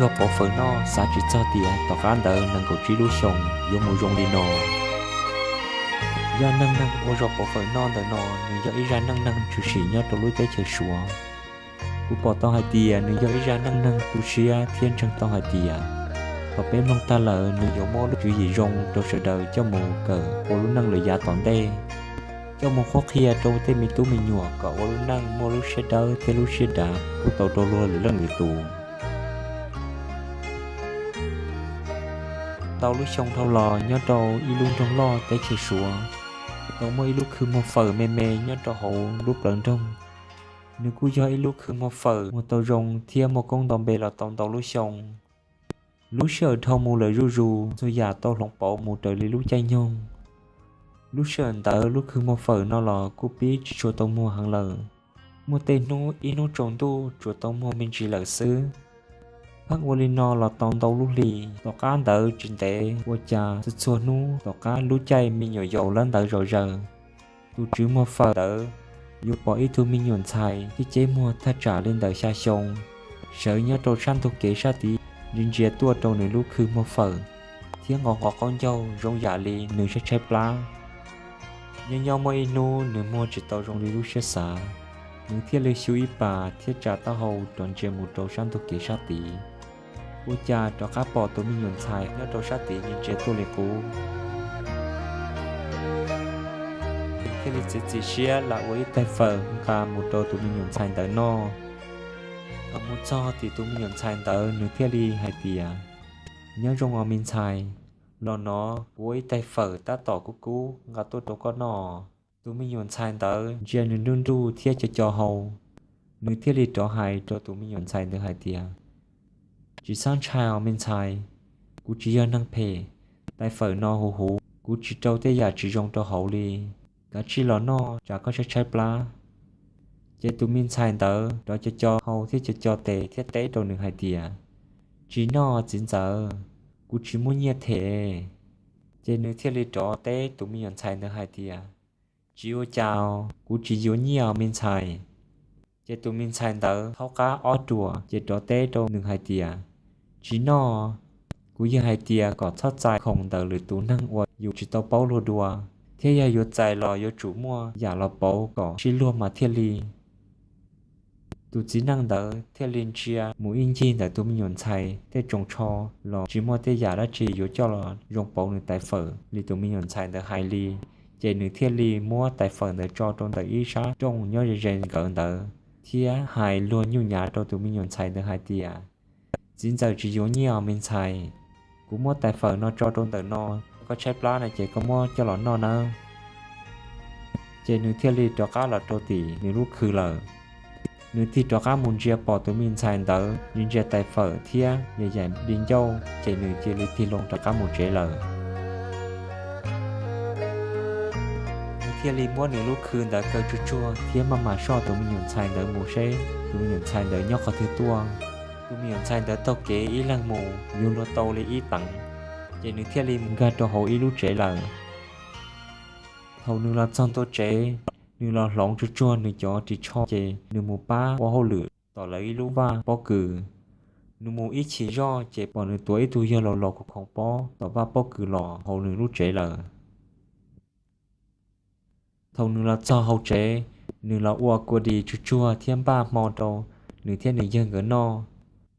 zog pauv fawm noj, xav tsis txog tias tom qab ntawd nees nkaum tsib lub xyoo yuav mus zoo li no. Zaj neej neeg ua zog pauv fawm noj ntawm no nws yog ib zaj neej neeg tshwm sim nyob rau lub teb chaws Suav. Kuv pom tau hais tias nws yog ib zaj neej neeg tu siab thiab ntseeg tau hais tias thaum peb mloog tag lawm nws yuav muab lub tswv yim zoo rau sawv daws coj mus kawm ua lub neej lawm yav tom ntej, coj mus qhuab qhia rau tej me tub me nyuam kom ua lub neej muaj lub siab dawb thiab lub siab dav pub tau rau luag lwm leej lwm tus. Ntau lub xyoo dhau los nyob rau ib lub nroog loj teb chaws Suav, tau muaj ib lub khw muag fawm me me nyob rau hauv lub plawv nroog. Nws kuj yog ib lub khw muag fawm muag tau zoo thiab muaj koob nto npe los tau ntau lub xyoo. Lub sij hawm dhau mus lawm zuj zus, txhua yam tau hloov pauv mus raws li lub caij nyoog. Lub sij hawm ntawd lub khw muag fawm no los kuj pib tsis tshua tau muag heev lawm. Muaj tej hnub ib hnub tsaus ntuj tsuas tau muag me ntsis lawm xwb. Pheej ua li no los tau ntau lub hli. Tom qab ntawd tsis ntev ua cas txhua txhua hnub tom qab lub caij me nyuam yaus lawv ntawd zom zaws, tus tswv muag fawm ntawd yuav pom ib tug me nyuam ntxhais ceb ceb muag thaj tsam li ntawm xya xyoo sawv nyob rau sab ntug kev sab tid, ntsia ntsia tuaj rau nws lub khw muag fawm thiab nqos nqos qaub ncaug zoo yam li nws tshaib tshaib plab. Nyob nyob muaj ib hnub nws muag tsis tau zoo li lub siab xav, nws thiaj li xyu ib pas thiab tsa taub hau rov ntsia mus rau sab ntug kev sab tid. Ua cas rov qab pom tus me nyuam ntxhais nyob rau sab tid ntsia ntsia tuaj li qub. Nws thiaj li txiav txim siab lam ua ib tais fawm nqa mus rau tus me nyuam ntxhais ntawd noj. Thaum mus txog tim tus me nyuam ntxhais ntawd nws thiaj li hais tias, Nyob zoo os me ntxhais, los no kuv ua ib tais fawm tab tom kub kub nqa tuaj rau koj noj. Tus me nyuam ntxhais ntawd ntsia nws nruj nruj thiab co co hau, nws thiaj li rov hais rau tus me nyuam ntxhais ntawd hais tias, Tsis txhob ntshai os me ntxhais, kuv tsis yog neeg phem. Tais fawm no huv huv, kuv tsis rau tej yam tsis zoo rau hauv li. Kav tsij los noj tsam koj tshaib tshaib plab. Ces tus me ntxhais ntawd rov co co hau thiab co co tes thiab teb rau nws hais tias, Tsis noj txiv ntxawm, kuv tsis muaj nyiaj them. Ces nws thiaj li rov teb tus me nyuam ntxhais ntawd hais tias, Tsis ua cas, kuv tsis yuav nyiaj os me ntxhais. Ces tus me ntxhais ntawd thaub qab ob ruam ces rov teb rau nws hais tias, Tsis noj, kuv yog hais tias kom txhob txais khoom ntawm lwm tus neeg uas yus tsis tau paub luag dua, thiab yog yuav txais los yuav tsum muaj yam los pauv kom sib luag mas thiaj li. Tus txiv neej ntawd thiaj li ntsia mus ib ncig ntawm tus me nyuam ntxhais tej tsoos tsho los tsis muaj tej yam dab tsi yuav coj los zoo pauv nws tais fawm li tus me nyuam ntxhais ntawd hais li. Ces nws thiaj li muab tais fawm ntawd tso rau ntawm ib sab rooj nyob ze ze nkawd ntawd thiab hais luag nyuj nyav rau tus me nyuam ntxhais ntawd hais tias, Txiv ntxawm tsis yuav nyiaj os me ntxhais, kuv muab tais fawm no tso rau ntawm no, koj tshaib plab no ces koj muab coj los noj nawb. Ces nws thiaj li rov qab los rau tim nws lub khw lawm. Nws tig rov qab mus ntsia pom tus me ntxhais ntawd ntsia tais fawm thiab yaim yaim di ncauj ces nws cia li tig loo rov qab mus tsev lawm. Nws thiaj li muab nws lub khw ntawd kaw tsuag tsuag thiab maj mam soj tus me nyuam ntxhais ntawd mus seb tus me nyuam ntxhais ntawd nyob qhov twg tuaj. Tus me nyuam ntxhais ntawd taug kev ib leeg mus yuav luag tau li ib teev, ces nws thiaj li mus nkag rau hauv ib lub tsev lawm. Thaum nws los txog ntua tsev, nws los hloov tsuag tsuag nws cov ris tsho ces nws mus pab ua hauj lwm tom lawv ib lub vaj pob kws. Nws mus ib chim zoj ces pom nws tuav ib tug yawg laus laus khoov khoov pob tom vaj pob kws los hauv nws lub tsev lawm. Thaum nws los txog hauv tsev, nws los ua kua dis tsuag tsuag thiab npaj hmo rau nws thiab nws yawg nkawd noj.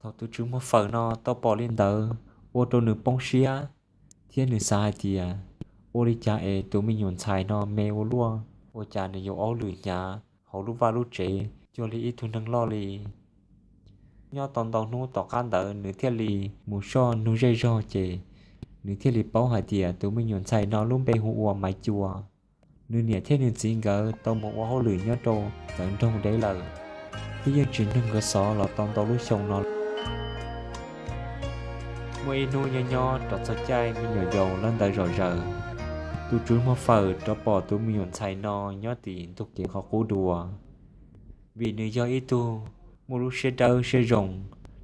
Thaum tus tswv muag fawm no tau pom li ntawd, ua rau nws poob siab thiab nws xav hais tias, Ua li cas es tus me nyuam ntxhais no me ua luaj, ua cas nws yuav ua hauj lwm hnyav hauv lub vaj lub tsev cuag li ib tug neeg loj li? Nyob tau ntau hnub tom qab ntawd nws thiaj li mus soj nug zej zog ces nws thiaj li paub hais tias tus me nyuam ntxhais no lub npe hu ua Maiv Cua. Nws niam thiab nws txiv nkawd tau mus ua hauj lwm nyob rau txawv nroog deb lawm, thiab yeej tsis nug nkawd xov los tau ntau lub xyoo no. Muaj ib hnub nyob nyob rov txog caij me nyuam yaus lawv ntawd zom zaws, tus tswv muag fawm rov pom tus me nyuam ntxhais no nyob tim ntug kev qhov qub dua. Vim nws yog ib tug muaj lub siab dawb siab zoo,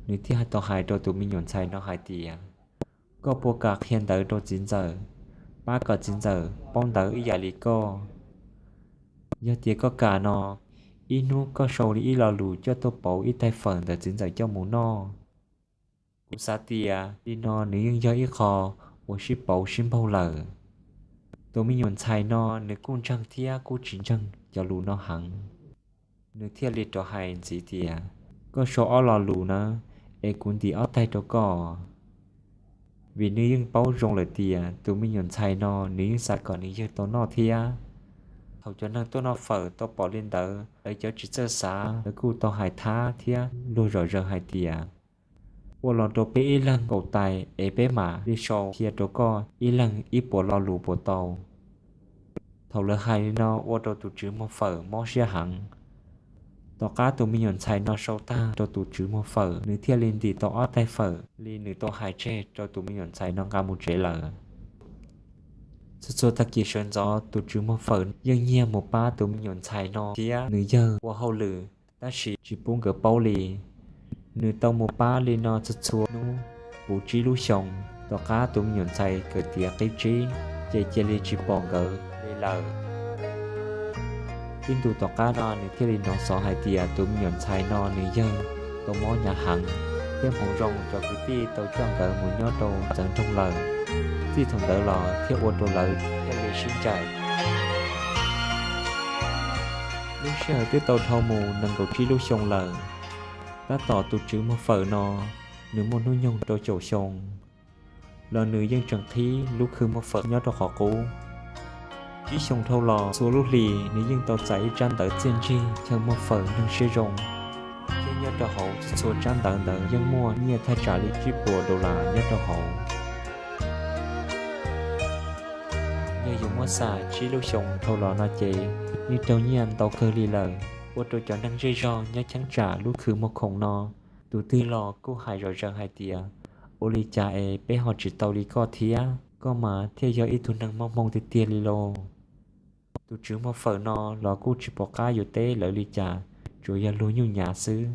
nws thiaj tau hais rau tus me nyuam ntxhais no hais tias, Koj puas kam qhia ntawv rau txiv ntxawm, pab kom txiv ntxawm paub ntawv ib yam li koj? Yog tias koj kam no, ib hnub koj sau li ib lo lus coj tuaj pauv ib tais fawm ntawm txiv ntxawm coj mus noj. Kuv xav tias li no nws yeej yog ib qho uas sib pauv sib npaug lawm. Tus me nyuam ntxhais no nws kuj ntseeg thiab kuj tsis ntseeg cov lus no heev. Nws thiaj li rov hais ntxiv tias, koj sau ob lo lus na, es kuv ntim ob taig rau koj. Vim nws yeej paub zoo lawm tias tus me nyuam ntxhais no nws yeej xav kom nws yawg tau noj thiab. Thaum cov neeg tuaj noj fawm tau pom li ntawd, lawv cov tsis txawj xav lawv kuj tau hais thab thiab luag zom zaws hais tias, ua los rau peb ib leeg kaum tais es peb mam li sau qhia rau koj ib leeg ib puas lo lus puas tau. Thaum lawv hais li no ua rau tus tswv muag fawm mob siab heev. Tom qab tus me nyuam ntxhais no sau tag rau tus tswv muag fawm, nws thiaj li ntim tau ob taig fawm li nws tau hais tseg rau tus me nyuam ntxhais no nqa mus tsev lawm. Txhua txhua tag kis sawv ntxov tus tswv muag fawm yeej nyiag mus pab tus me nyuam ntxhais no thiab nws yawg ua hauj lwm, tab sis tsis pub nkawd paub li. Nws tau mus pab li no txhua txhua hnub puv tsib lub xyoo. Tom qab tus me nyuam ntxhais kawm tiav qib tsib, ces cia li tsis pom nkawd li lawm. Ib ntus tom qab no nws thiaj li hnov xov hais tias tus me nyuam ntxhais no nws yawg tau mob hnyav heev, thiab hmoov zoo cov kwv tij tau coj nkawd mus nyob rau txawv nroog lawm. Txij thaum ntawd los thiaj ua rau lawv thiaj li sib ncaim. Lub sij hawm twb tau dhau mus nees nkaum tsib lub xyoo lawm. Tab tom tus tswv muag fawm no, nws muaj hnub nyoog rau caum xyoo los nws yeej tseem qhib lub khw muag fawm nyob rau qhov qub. Tsib xyoo dhau los txhua lub hlis nws yeej tau txais ib tsab ntawv txiaj ntsig chaw muag fawm neeg siab zoo, thiab nyob rau hauv txhua txhua tsab ntawv ntawd yeej muaj nyiaj thaj tsam li tsib puas dollar nyob rau hauv. Yog yuav muab xam tsib lub xyoo dhau los no ces yeej raug nyiaj ntau kawg li lawm, ua rau cov neeg zej zog nyob cheeb tsam lub khw muag khoom no, tus twg los kuj hais zom zaws hais tias, ua li cas es peb ho tsis tau li koj thiab, koj mas thiaj yog ib tug neeg muaj hmoo tiag tiag li lauj. Tus tswv muag fawm no los kuj tsis pom qab yuav teb lawv li cas, tsuas yog luag nyuj nyav xwb.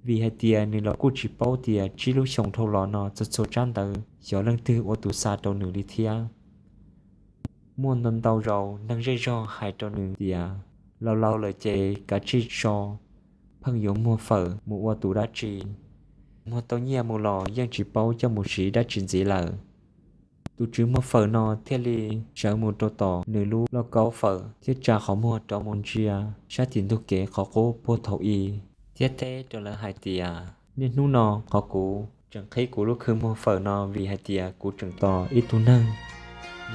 Vim hais tias nws los kuj tsis paub tias tsib lub xyoo dhau los no txhua txhua tsab ntawv xyov leej twg ua tus xa rau nws li thiab. Muaj ntau ntau zaus neeg zej zog hais rau nws tias, laus laus lawm ces kav tsij so, pheej yuav muag fawm mus ua tus dab tsi. Muag tau nyiaj mus los yeej tsis paub coj mus siv dab tsi ntxiv lawm. Tus tswv muag fawm no thiaj li sawv mus rau tom nws lub lauj kaub fawm thiab tsa qhov muag rov mus ntsia sab tim ntug kev qhov qub puag thaum i, thiab teb rau lawv hais tias, niaj hnub no qhov kuv tseem qhib kuv lub khw muag fawm no vim hais tias kuv tseem tos ib tug neeg.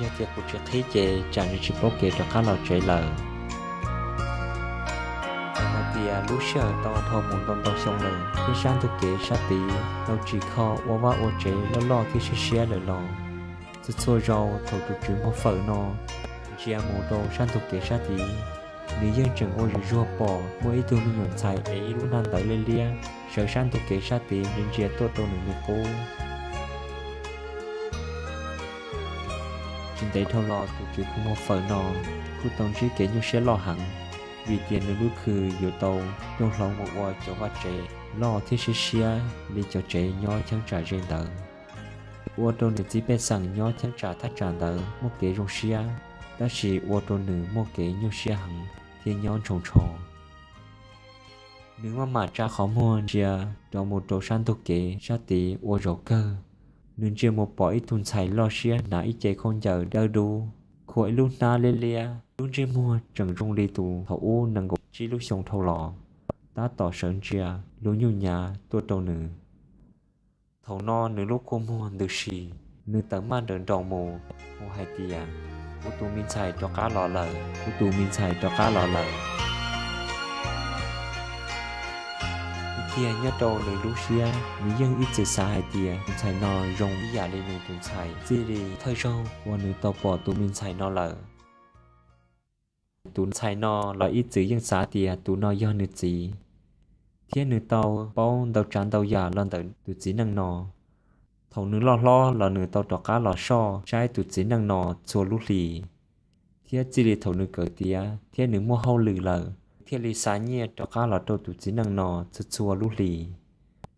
Yog tias kuv tsis qhib ces tsam nws tsis paub kev rov qab los tsev lawm. Txawm hais tias lub sij hawm tau dhau mus ntau ntau xyoo lawm thiab sab ntug kev sab tid tau tsis kho ua vaj ua tsev loj loj thiab siab siab lawm los, txhua txhua zaus thaum tus tswv muag fawm no ntsia mus rau sab ntug kev sab tid, nws yeej tseem ua zuj zus pom muaj ib tug me nyuam ntxhais ev ib lub hnab ntawv liab liab sawv sab ntug kev sab tid ntsia ntsia tuaj rau nws li qub. Tsis ntev dhau los tus tswv khw muag fawm no kuj tau ntsib kev nyuaj siab loj heev, vim tias nws lub khw yuav tau raug hloov mus ua cov vaj tsev loj thiab siab siab li cov tsev nyob cheeb tsam ze ntawd. Ua rau nws txiv pej xeem nyob cheeb tsam thaj tsam ntawd muaj kev zoo siab, tab sis ua rau nws muaj kev nyuaj siab heev thiab nyob ntshoo ntsho. Nws maj mam tsa qhov muag ntsia rov mus rau sab ntug kev sab tid ua zaum kawg, nws ntsia mus pom ib tug ntxhais loj siab hnav ib ce khaub ncaws dawb dub, khuam ib lub hnab liab liab, lub ntsej muag tseem zoo li tus thaum ub nees nkaum tsib lub xyoo dhau los, tab tom sawv ntsia luag nyuj nyav tuaj rau nws. Thaum no nws lub kua muag ntws si, nws tawm maj nrawm nroos mus, hu hais tias, kuv tus me ntxhais rov qab los lawm, kuv tus me ntxhais rov qab los lawm. Tiag tiag nyob rau nws lub siab, nws yeej ib txwm xav hais tias tus ntxhais no zoo ib yam li nws tus ntxhais txij li thawj zaug uas nws tau pom tus me ntxhais no lawm. Tus ntxhais no los ib txwm yeej xav tias tus no yog nws txiv, thiab nws tau paub ntau tsav ntau yam los ntawm tus txiv neej no. Thaum nws loj hlob los nws tau rov qab los soj saib tus txiv neej no txhua lub hlis, thiab txij li thaum nws kawm tiav thiab nws muaj hauj lwm lawm, thiaj li xa nyiaj rov qab los rau tus txiv neej no txhua txhua lub hlis.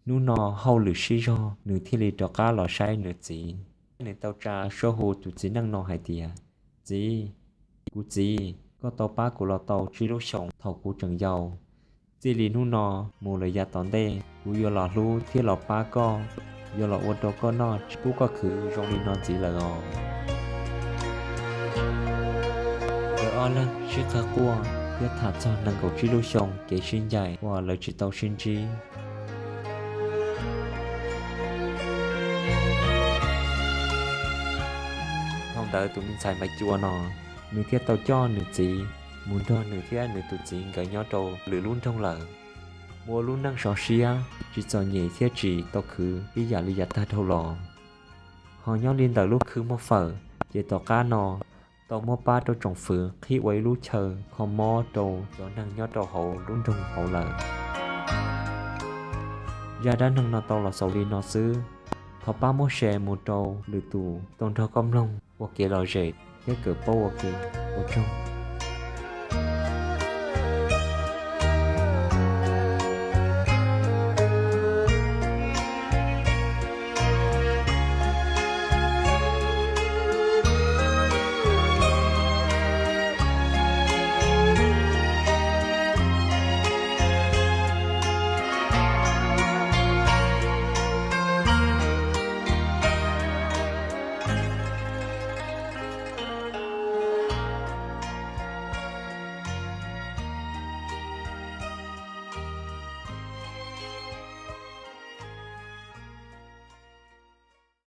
Hnub no hauj lwm sib zog, nws thiaj li rov qab los saib nws txiv. Nws tau tsa suab hu tus txiv neej no hais tias, txiv, kuv txiv, koj tau pab kuv los tau tsib lub xyoos thaum kuv tseem yau. Txij li hnub no mus lawm yav tom ntej kuv yuav los hlub thiab los pab koj yuav los ua rau koj noj kub koj khwv zoo li no ntxiv lawm os. Nkawd ob leeg sib qawg quaj thiab tham txog nees nkaum tsib lub xyoo kev sib ncaim uas lawv tsis tau sib ntsib. Thaum ntawd tus me ntxhais Maiv Cua no, nws thiaj tau coj nws txiv mus nrog nws thiab nws tus txiv nkawd nyob rau lwm lub nroog lawm, ua lub neej sov siab tsis txom nyem thiab tsis tau khwv ib yam li yav tag dhau los. Ho nyob li ntawm lub khw muag fawm ces tom qab no tau muab pab rau tsoom fwv qhib ua ib lub chaw kho mob rau cov neeg nyob rau hauv lub nroog hauv lawm. Zaj dab neeg no tau los xaus li no xwb. Thov pab muab share mus rau lwm tus tau nrog koj mloog ua kev lom zem thiab kawm paub ua ke. Ua tsaug.